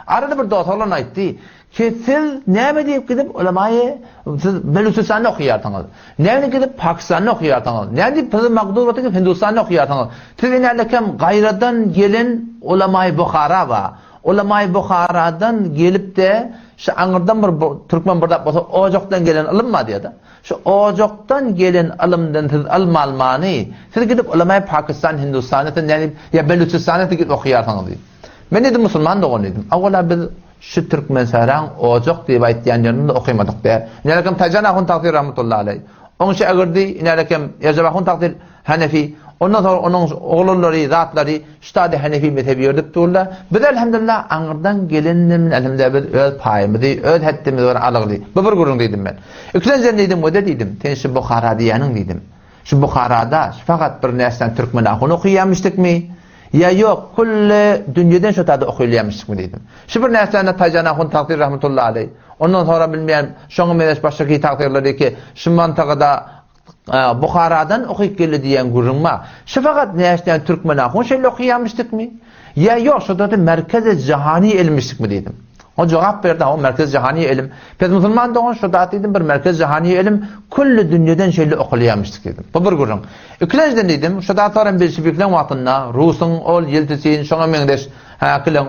Arada bir dost oglan aýtdy, ki siz näme diýip gidip ulamaýy siz Belüçistanda okaýarsyňyz. Näme gidip Pakistanda okaýarsyňyz. Näme diýip siz magdur bolsa gidip Hindistanda okaýarsyňyz. Siz inälekem gaýradan gelen ulamaýy Buhara ba. Ulamaýy Buharadan gelip-de şu aňyrdan bir türkmen bir zat bolsa ojakdan gelen ylym bar diýýär-de. Şu ojakdan gelen ylymdan siz ylm almany, siz gidip ulamaýy Pakistan, Hindistanda siz nädip ýa Belüçistanda siz gidip okaýarsyňyz diýip. Men diýdim musulman dogan diýdim. Awala biz şu Türkmensähraň ojak diýip aýtýan ýerinde okymadyk däl. Inälekem Taýjan ahun tagsyr rahmetullahi aleý. Oň şägirdi inälekem Erjep ahun tagsyr Hanefi. Ondan soň onuň oglanlary, zatlary şu taýda Hanefi mezhebi ýöredip durlar. Biz elhamdülillah aňyrdan gelendim, elhamdülillah biz öz paýymyzy, öz hetdimizi bir alygly. Bu bir gürrüň diýdim men. Ikilenji diýdim, wede diýdim, sen şu Buhara diýýäniň diýdim. Şu Buharada şu fakat bir näçe türkmen ahun okaýamyşdykmy? Ýa ýok, külli dünýeden şo taýda okylýamyşdykmy diýdim. Şu bir näçe Taýjan ahun tagsyr rahmetullahi aleý. Ondan soňra bilmeýän şoňa meňzeş başga tagsyrlary ki, şu mantagada Buharadan okyp geldi diýen gürrüň bar. Şu fakat näçden türkmen ahun şeýle okaýamyşdykmy? Ýa ýok, şo-da merkezi jahani ilmişdikmi diýdim. O jogap berdi, o merkezi jahani ilim. Pes musulman dogan şo da diýdim, bir merkezi jahani ilim külli dünýeden şeýle okalýamyşdyk diýdim. Bu bir gürrüň. Ikilenjiden diýdim, şo da soran bolşevikleň wagtynda Rusuň ol Ýeltsin şoňa meňzeş häkileň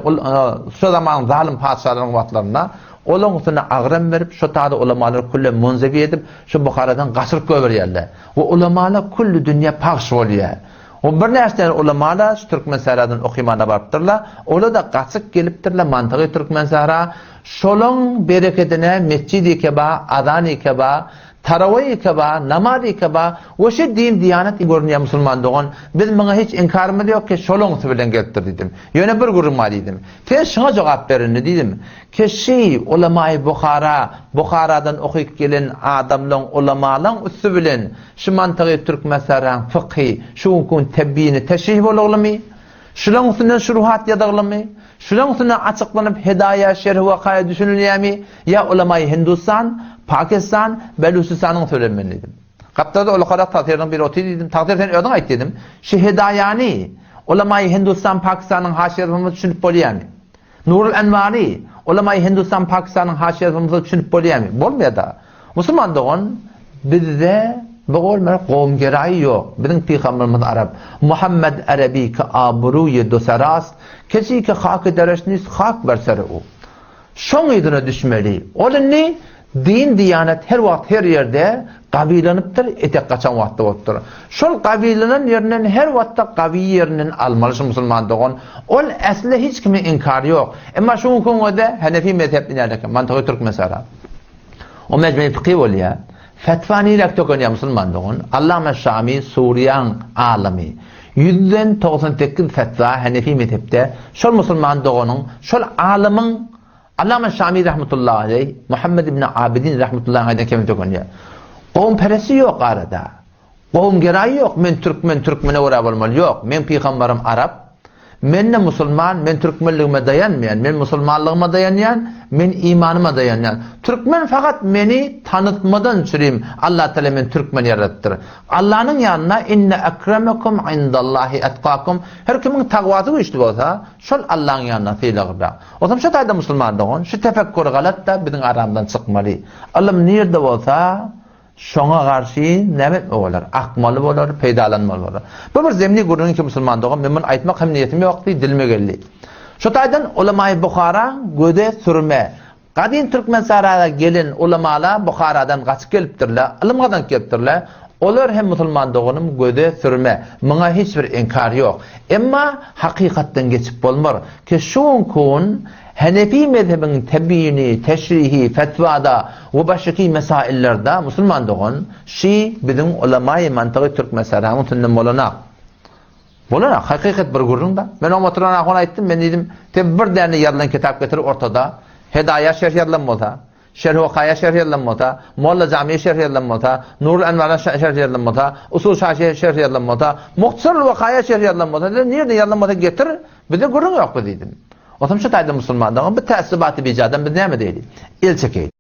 şo zaman zalym patyşalaryň wagtlarynda olaň üstüne agram berip, şo taýda ulamalary külle munzewi edip, şu Buharadan gaçyryp goýberýärler. We ulamalar külli dünýä pagş bolýar. O birnäçe tane ulamalar şu Türkmen sähradan okymana barypdyrlar. Olar-da gaçyp gelipdirler mantygy Türkmen sähra. Şolaň berekedine mesjidi keba, azany keba, tarawy keba, namazy keba we şu din diýanat görünýär musulman dogan. Biz muňa hiç inkarymyz ýok ki şolaňsy bilen gelipdir diýdim. Ýöne bir gürrüň bar diýdim. Sen şuňa jogap ber indi diýdim. Keşi ulamaýy Buhara, Buharadan okyp gelen adamlaň ulamalaň üsti bilen şu mantygy Türkmensähraň fykhy şu günki gün tebýini teşrih boluglymy? Şulaň üstünden şuruhat ýazyglymy? Şulaň üstünden açyklanyp Hedaýa şerhi wakaýa düşünilýämi? Ýa ulamaýy Hindustan, Pakistan, Belüçistanyň söylenmeli diýdim. Gapdalda ulakarak tagsyrynyň biri otyr diýdim. Tagsyr sen özüň aýt diýdim. Şu Hedaýany ulamaýy Hindustan, Pakistanyň haşyýasy düşünip bolýamy? Nurul Enwary, Ulamaýy Hindistan, Pakistanyň haşiýesi bolmasa düşünip bolýamy? Bolmaýada. Musulman dogan, bizde bu bolmaýar, gowum geraýy ýok. Biziň pygamberimiz arap. Muhammed Arabi ki abruýy doserast, kesi ki haky dereş nist hak ber seri u. Şoň yzyna düşmeli. Ol indi Din diýanet her wagt her ýerde gawylanypdyr, etek gaçan wagtda bolupdyr. Şol gawylanan ýerinden her wagtda gawy ýerinden almaly şu musulman dogan. Ol äsli hiç kimiň inkary ýok. Emma şu günki güňede Hanefi mezhep inäl eken, mantygy türkmensara. O mejmei fykhy bolýar. Fetwa niräk tökenýär musulman dogan? Allama Şami Suriýaň alymy. Ýüzden 98 fetwa Hanefi mezhepde şol musulman doganyň, şol alymyň Allama Şami rahmetullahi aleýh, Muhammed ibn Abidin rahmetullahi aýdan kemi tökenýär. Gowumperesti ýok arada. Gowumgeraýy ýok, men türkmen, türkmene görä bolmaly, ýok. Meň pygambarym arap. Men-de musulman, men türkmenligime daýanmaýan, men musulmanlygyma daýanýan, men imanyma daýanýan. Türkmen fakat meni tanytmadan çürim Allatagala meni türkmen ýaradypdyr. Allanyň ýanynda inne ekremekum indallahi etkakum her kimiň tagwasy güýçli bolsa, şol Allaň ýanynda sylaglyrak. Onsoň şu taýda musulman dogan, şu tefekkür galat-da biziň aramyzdan çykmaly. Ylym nirde bolsa, şoňa garşy näme etme bolar? Akmaly bolar, peýdalanmaly bolar. Bu bir zemni gürrüň ki musulman dogan, men muny aýtmak hem niýetim ýokdy, dilime geldi. Şu taýdan ulamaýy Buhara göze sürme. Gadym Türkmenistana gelen ulamalar Buharadan gaçyp gelipdirler, ylym gazanyp gelipdirler. Olar hem musulman doganym göze sürme. Muňa hiç bir inkar ýok. Emma hakykatdan geçip bolmar. Ki şu günki gün Henefi mezhebiň tebýini, teşrihi, fetwada we başyky mesaillerde musulman dogan şi biziň ulamaýy mantygy Türkmenistanyň üstünden bolanak. Bolar, hakykat bir gürrüň-da. Men oňa oturan ahun aýtdym, men diýdim, sen bir däne ýazylan kitap getir ortada, Hedaýa şerh ýazylan bolsa, Şerh Wakaýa şerh ýazylan bolsa, Molla Jamiýe şerh ýazylan bolsa, Nurul Enwara şerh ýazylan bolsa, Usul Şaşiýe şerh ýazylan bolsa, Muhtasarul Wakaýa şerh ýazylan bolsa, sen nirede ýazylan bolsa getir, bizde gürrüň ýok bu diýdim. Otam şu taýda musulmanlaryň bu tässubaty bijadan biz näme diýeli? El çekeýli.